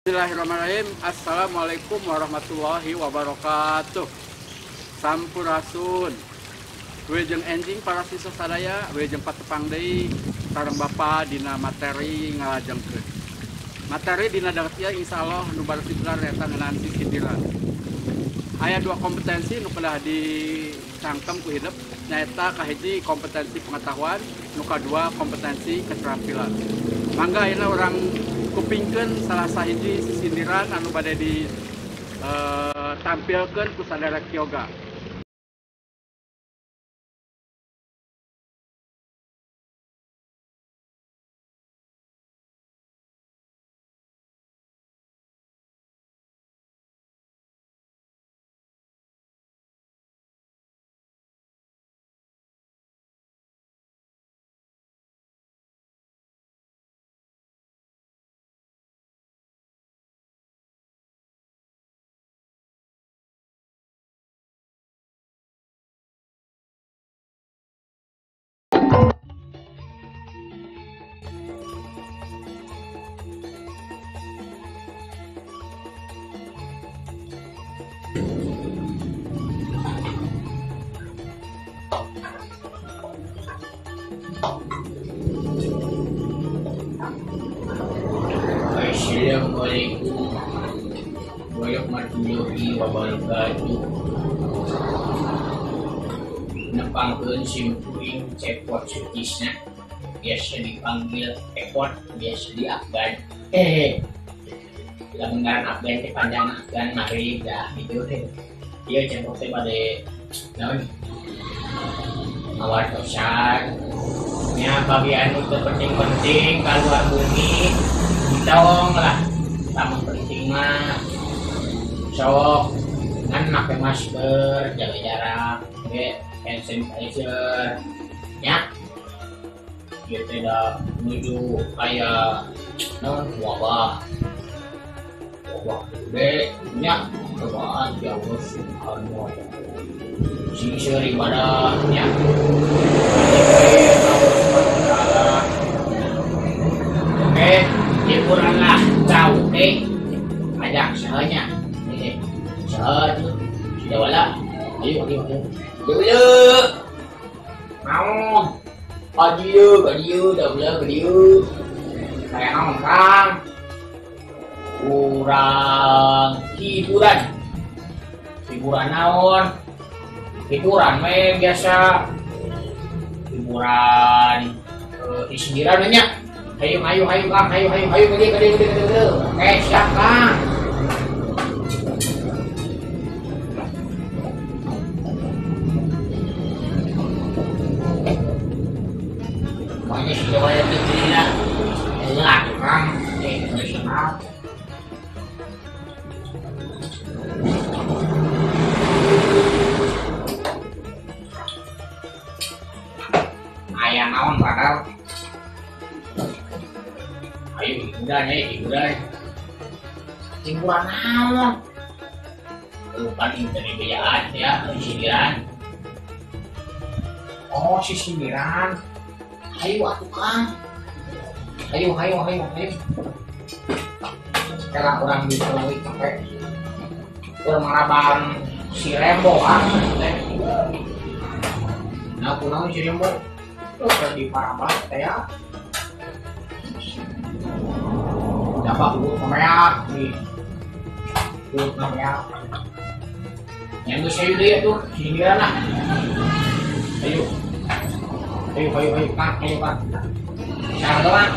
Bismillahirrahmanirrahim. Assalamualaikum warahmatullahi wabarakatuh. Sampurasun. Wilujeng enjing para siswa sadaya, wilujeng patepang deui sareng Bapa dina materi ngalajengkeun. Materi dina danget ieu insyaallah nu baru titular eta ngeunaan sisindiran. Aya dua kompetensi nu kedah dicangkem ku hidup, nyaeta kahiji kompetensi pengetahuan, nu kadua kompetensi keterampilan. Mangga ayeuna urang kupingkeun salah sahiji sisindiran anu bade di tampilkeun ku saderek yoga. Assalamualaikum warahmatullahi wabarakatuh. Nepangkeun simkuring Cepot Sutisna, biasa dipanggil Epot, biasa di Afgan. Lamun ngaran Afgan teh panjang Afgan maghrib dah gitu teh. Ieu Cepot teh bade naon? Ngawartosan nya bagi anu teu penting-penting kaluar bumi tong lah, lamun penting mah sok kan make masker, jaga jarak, hand sanitizer, ya. Ieu teh da menuju kaya naon wabah. Wabah gede nya cobaan ya Allah subhanahu wa ta'ala. Sing seueur ibadah nya. Oke, hiburan lah, jauh, oke. Ajak sahanya, sah tuh, sudah wala. Ayo, ayo, ayo. Ayo, mau, ayo, ayo, dah wala, ayo. Kayak naon kang? Kurang hiburan, hiburan naon? Hiburan we biasa, hiburan sindiran nya. Ayo, ayo, ayo, Kang, ayo, ayo, ayo, gede, gede, gede, gede. Oke, siap, Kang. Pokoknya sudah banyak tinggi lah. Elah, Kang. Profesional. Ayah naon, padahal. Ayo hiburan ya, hiburan. Hiburan naon? Lupa internet bejaan ya, sindiran. Oh, si sindiran. Ayo atuh Kang. Ayo, ayo, ayo, ayo. Sekarang orang di Selawi sampai bermaraban si Rembo ah. Nah, kunaon si Rembo? Tuh di Paraban teh ya. Dapat buku komeak nih, buku komeak. Yang gue saya lihat tuh, sindiran lah. Ayo, ayo, ayo, ayo, Kang, ayo Kang. Cara doang,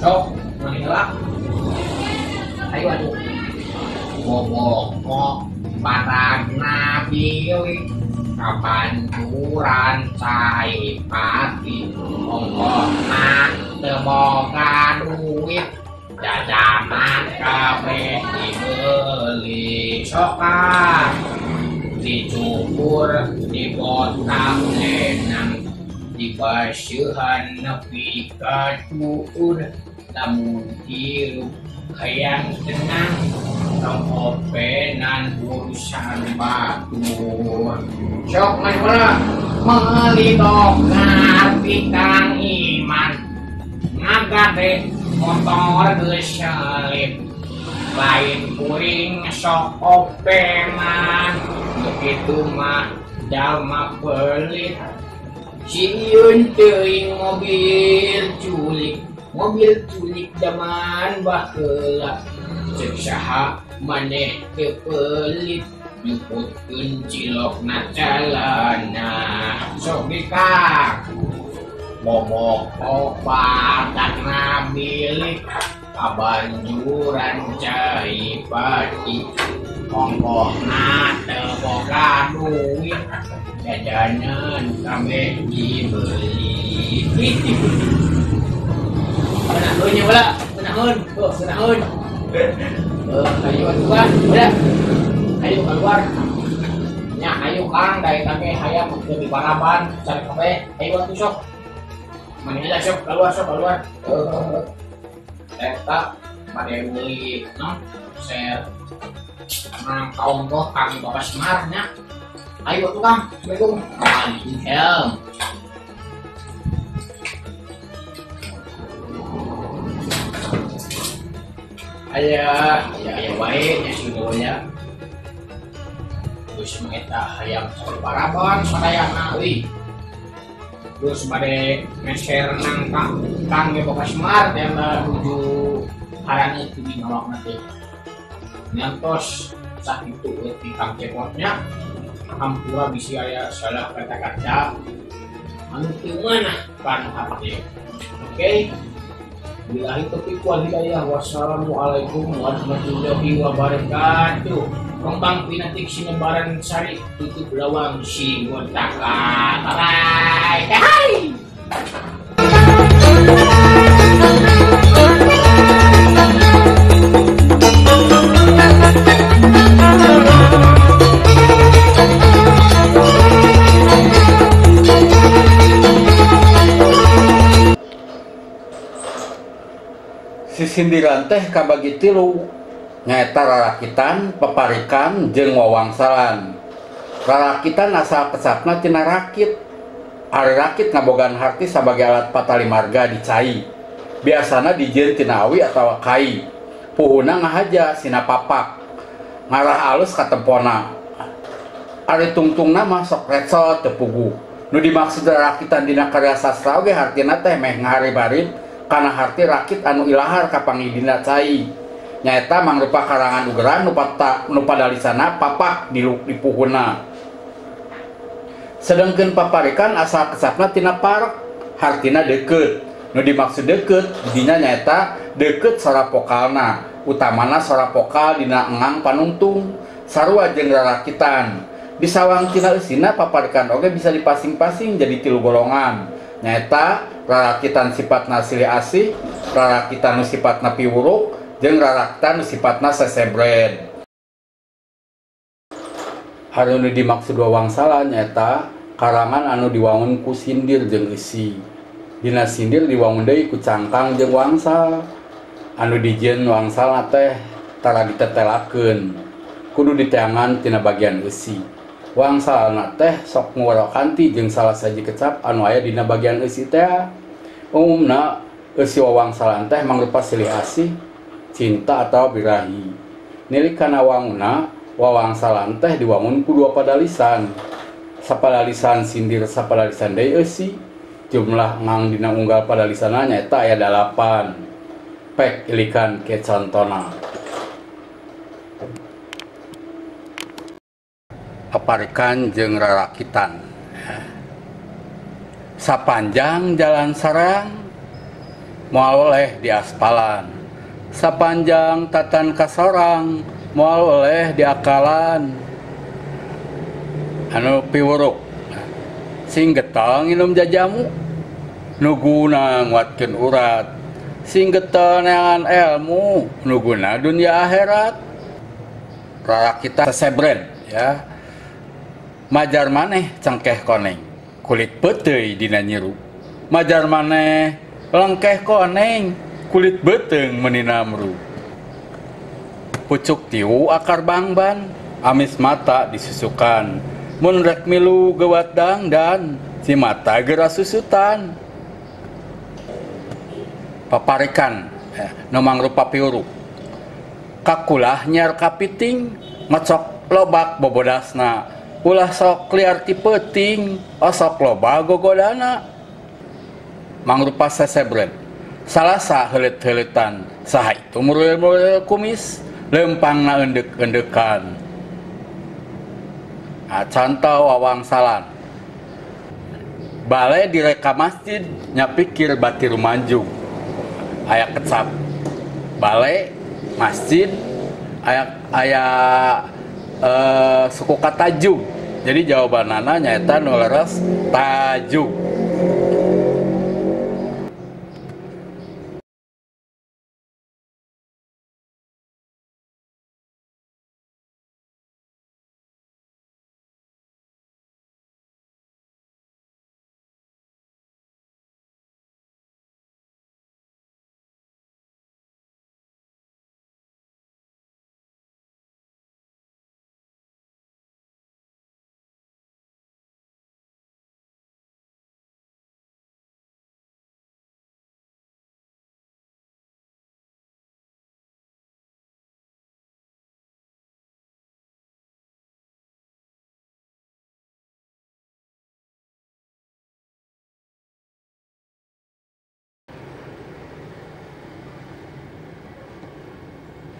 sok, mana doang. Ayo, aduh. Boboko, barang nabi, kapancuran cai pati, ongkoh mah teu boga duit. Jajanan kabeh dibeli sokan, dicukur, dipotong lenang, dibasuhan nepi ka cuur, lamun hirup hayang tenang, tong openan urusan batur. Sok mah meuli boga pikang iman, ngagade motor geus selip. Lain kuring sok opengan begitu mah jalma pelit. Sieun teuing mobil culik zaman baheula. Ceuk saha maneh teu pelit nyuputkeun cilokna calana. Sok dikak bobok obat milik kabanjuran cai pati ongkohna teu boga duit jajanan kabeh dibeli. Meunahun nya heula, meunahun, tuh meunahun. Ayo atuh ah, udah. Ayo keluar. Nya ayo Kang, da eta ge hayang teu diparaban cari kabeh. Ayo atuh sok. Maneh heula sok keluar sok keluar. Eta bade meuli no share nang kaongkoh kami Bapak Semar nya. Ayo atuh Kang, Assalamualaikum. Waalaikumsalam. Aya, aya aya wae nya sidonya. Geus mah eta hayang saparaban sadayana euy. Terus bade nge-share nang Kang ge Bapak Semar teh nuju haraneuh di awakna teh. Nyantos sakitu euy ti Kang Cepotnya. Hampura bisi aya salah kata-kata anu teu meunah kana hate. Oke. Billahi taufiq wal hidayah. Wassalamualaikum warahmatullahi wabarakatuh. Kembang pinatik sinebaran sari tutup lawang si bontaka. Bye bye. Hai. Sisindiran teh kabagi tilu nyaeta rarakitan, paparikan, jeung wawangsalan. Rarakitan asal kecapna tina rakit. Ari rakit ngabogaan harti sabagai alat patali marga di cai. Biasana dijieun tina awi atawa kai. Puhuna ngahaja sina papak. Ngarah alus katempona. Ari tungtungna mah sok recot teu puguh. Nu dimaksud rarakitan dina karya sastra oge hartina teh meh ngaharib-harib kana harti rakit anu ilahar kapanggih dina cai. Nyaeta mangrupa karangan ugeran nu padalisana papak di puhuna. Sedengkeun paparikan asal kecapna tina parek, hartina deukeut. Nu dimaksud deukeut dinya nyaeta deukeut sora vokalna, utamana sora vokal dina engang panungtung, sarua jeung rarakitan. Disawang tina eusina paparikan oge bisa dipasing-pasing jadi tilu golongan. Nyaeta rarakitan sifatna silih asih, rarakitan nu sifatna piwuruk, jeung rarakitan nu sifatna sesebred. Hari nu dimaksud wawangsalan nyaeta karangan anu diwangun ku sindir jeung eusi. Dina sindir diwangun deui ku cangkang jeung wangsal. Anu dijieun wangsalna teh tara ditetelakeun, kudu diteangan tina bagian eusi. Wangsalna teh sok nguwarokanti jeung salah sahiji kecap anu aya dina bagian eusi teh. Umumna eusi wawangsalan teh mangrupa silih asih, cinta atau birahi. Nilik kana wanguna, wawangsalan teh diwangun ku dua padalisan. Sapadalisan sindir, sapadalisan deui eusi. Jumlah ngang dina unggal padalisana nyaeta aya 8. Pek ilikan ke contona. Paparikan jeung rarakitan. Sapanjang jalan sarang moal oleh di aspalan, sapanjang tatan kasorang moal oleh di akalan. Anu piwuruk sing getol nginum jajamu nu guna nguatkeun urat, sing getol neangan ilmu nu guna dunia akhirat. Rarakitan sesebren ya. Majar maneh cengkeh koneng, kulit peuteuy dina nyiru. Majar maneh lengkeh koneng, kulit beuteung meuni namru. Pucuk tiu akar bangban, amis mata disusukan. Mun rek milu gewat dangdan, si mata geura susutan. Paparikan nu mangrupa piwuruk. Kakulah nyiar kapiting, ngocok lobak bobodasna. Ulah sok liar ti peuting, osok loba gogodana. Mangrupa sesebret. Salasa heuleut-heuleutan, saha itu murul-murul kumis, lempangna eundek-eundekan. Nah, contoh wawangsalan. Bale direka masjid nya pikir batir manjung. Aya kecap bale masjid aya suku kata jug. Jadi jawabanana nyaeta nu leres tajug.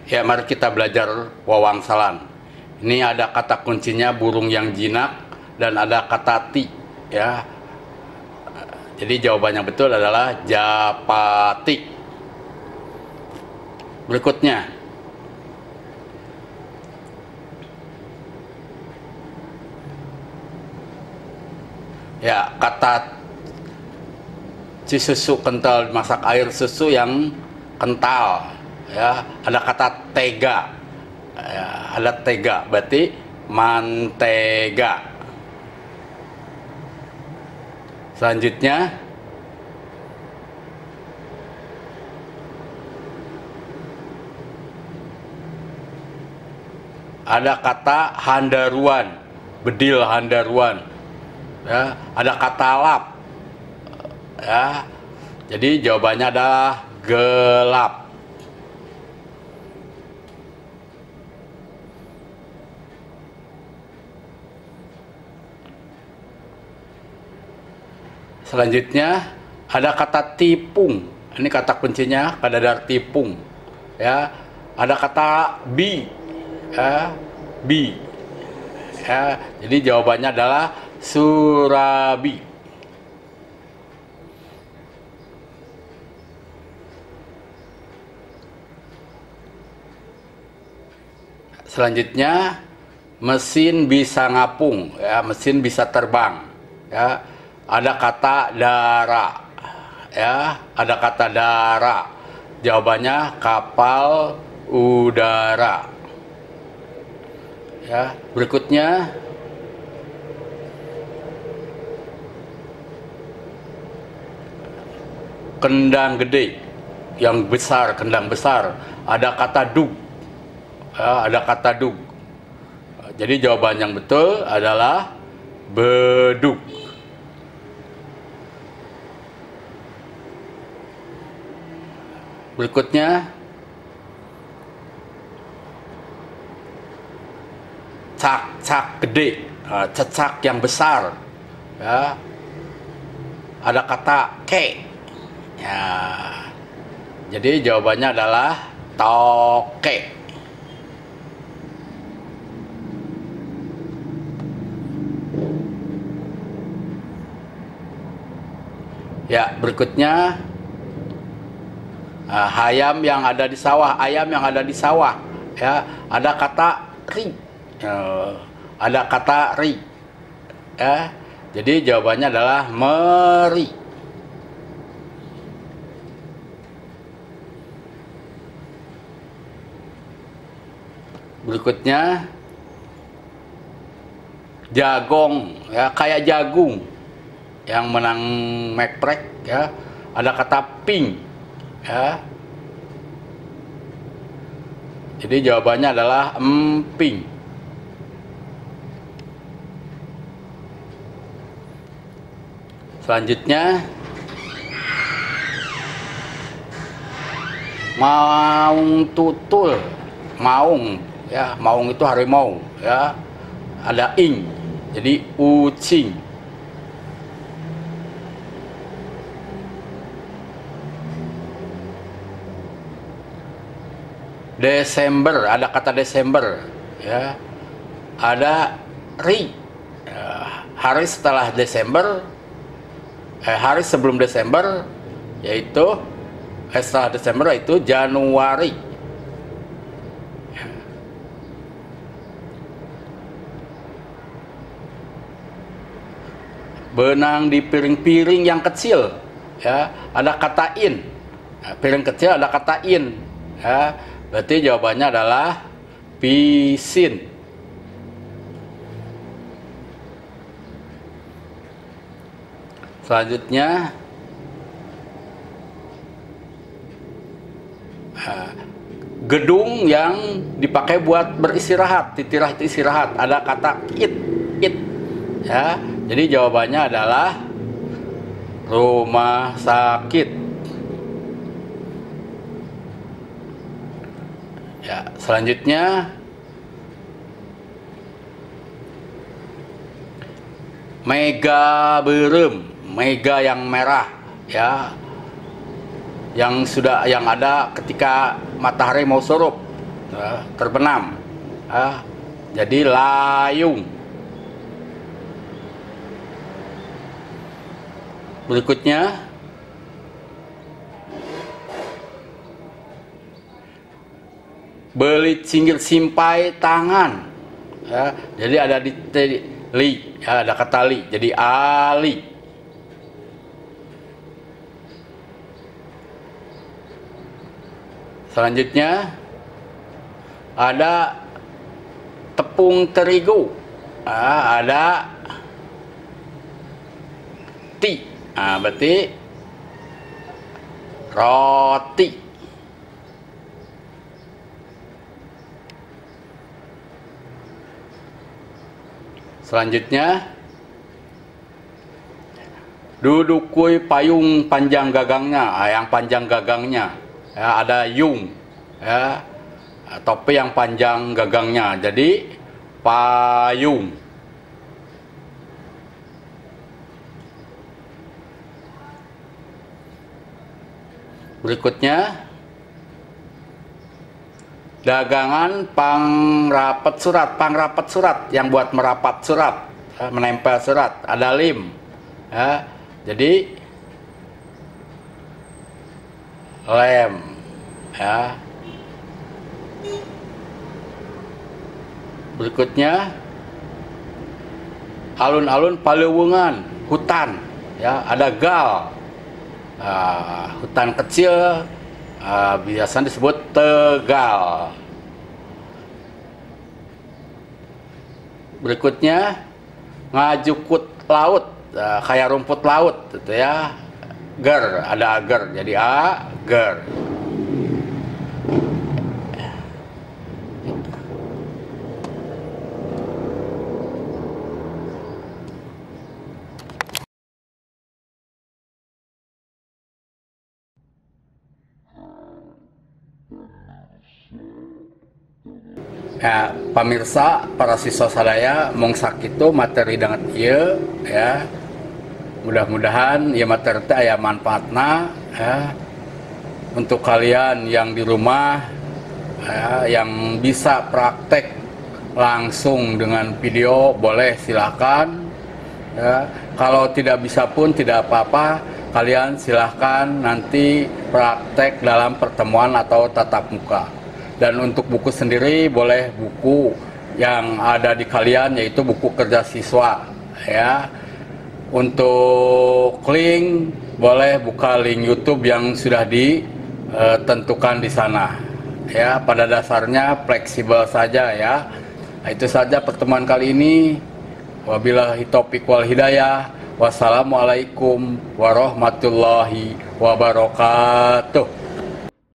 Ya, mari kita belajar wawangsalan. Ini ada kata kuncinya burung yang jinak dan ada kata ti, ya. Jadi jawaban yang betul adalah japati. Berikutnya. Ya, kata susu kental, masak air susu yang kental. Ya, ada kata tega. Ya, ada tega berarti mantega. Selanjutnya ada kata handaruan, bedil handaruan. Ya, ada kata lap. Ya. Jadi jawabannya adalah gelap. Selanjutnya ada kata tipung. Ini kata kuncinya kadadar tipung. Ya, ada kata bi. Ya, bi. Ya, jadi jawabannya adalah surabi. Selanjutnya mesin bisa ngapung, ya, mesin bisa terbang, ya. Ada kata dara, ya, ada kata dara. Jawabannya kapal udara. Ya, berikutnya kendang gede, yang besar, kendang besar. Ada kata dug, ya, ada kata dug. Jadi jawaban yang betul adalah bedug. Berikutnya cak-cak gede, cecak yang besar, ya. Ada kata ke, ya. Jadi jawabannya adalah toke. Ya, berikutnya ayam yang ada di sawah, ayam yang ada di sawah, ya, ada kata ri, ada kata ri, ya. Jadi jawabannya adalah meri. Berikutnya jagong, ya, kayak jagung yang menang mekprek, ya, ada kata ping. Ya. Jadi jawabannya adalah emping. Selanjutnya maung tutul, Maung ya, maung itu harimau ya. Ada ing. Jadi ucing. Desember, ada kata Desember ya. Ada ri. Hari setelah Desember, hari sebelum Desember yaitu setelah Desember itu Januari. Benang di piring-piring yang kecil ya, ada kata in. Nah, piring kecil ada kata in ya. Berarti jawabannya adalah pisin. Selanjutnya gedung yang dipakai buat beristirahat, titirah itu istirahat, ada kata it, it ya. Jadi jawabannya adalah rumah sakit. Ya, selanjutnya mega berem, mega yang merah ya, yang sudah, yang ada ketika matahari mau surup, ya, terbenam ya, jadi layung. Berikutnya beli cinggir simpai tangan ya, jadi ada di li ya, ada kata li, jadi ali. Selanjutnya ada tepung terigu, ada ti, berarti roti. Selanjutnya duduk kui payung panjang gagangnya, yang panjang gagangnya ya, ada yung ya, topi yang panjang gagangnya, jadi payung. Berikutnya dagangan pangrapet surat, pangrapet surat yang buat merapat surat, menempel surat, ada lim ya, jadi lem ya. Berikutnya alun-alun palewungan, hutan ya, ada gal, hutan kecil, biasanya disebut tegal. Berikutnya ngajukut laut, kayak rumput laut gitu ya, ger, ada ager, jadi ager. Ya, pamirsa, para siswa sadaya mung sakitu materi danget ieu ya. Mudah-mudahan ya materi teh aya manfaatna ya. Untuk kalian yang di rumah ya, yang bisa praktek langsung dengan video boleh silakan ya. Kalau tidak bisa pun tidak apa-apa, kalian silahkan nanti praktek dalam pertemuan atau tatap muka. Dan untuk buku sendiri boleh buku yang ada di kalian, yaitu buku kerja siswa ya. Untuk link boleh buka link YouTube yang sudah ditentukan di sana ya. Pada dasarnya fleksibel saja ya. Nah, itu saja pertemuan kali ini. Wabillahi taufiq wal hidayah. Wassalamualaikum warahmatullahi wabarakatuh.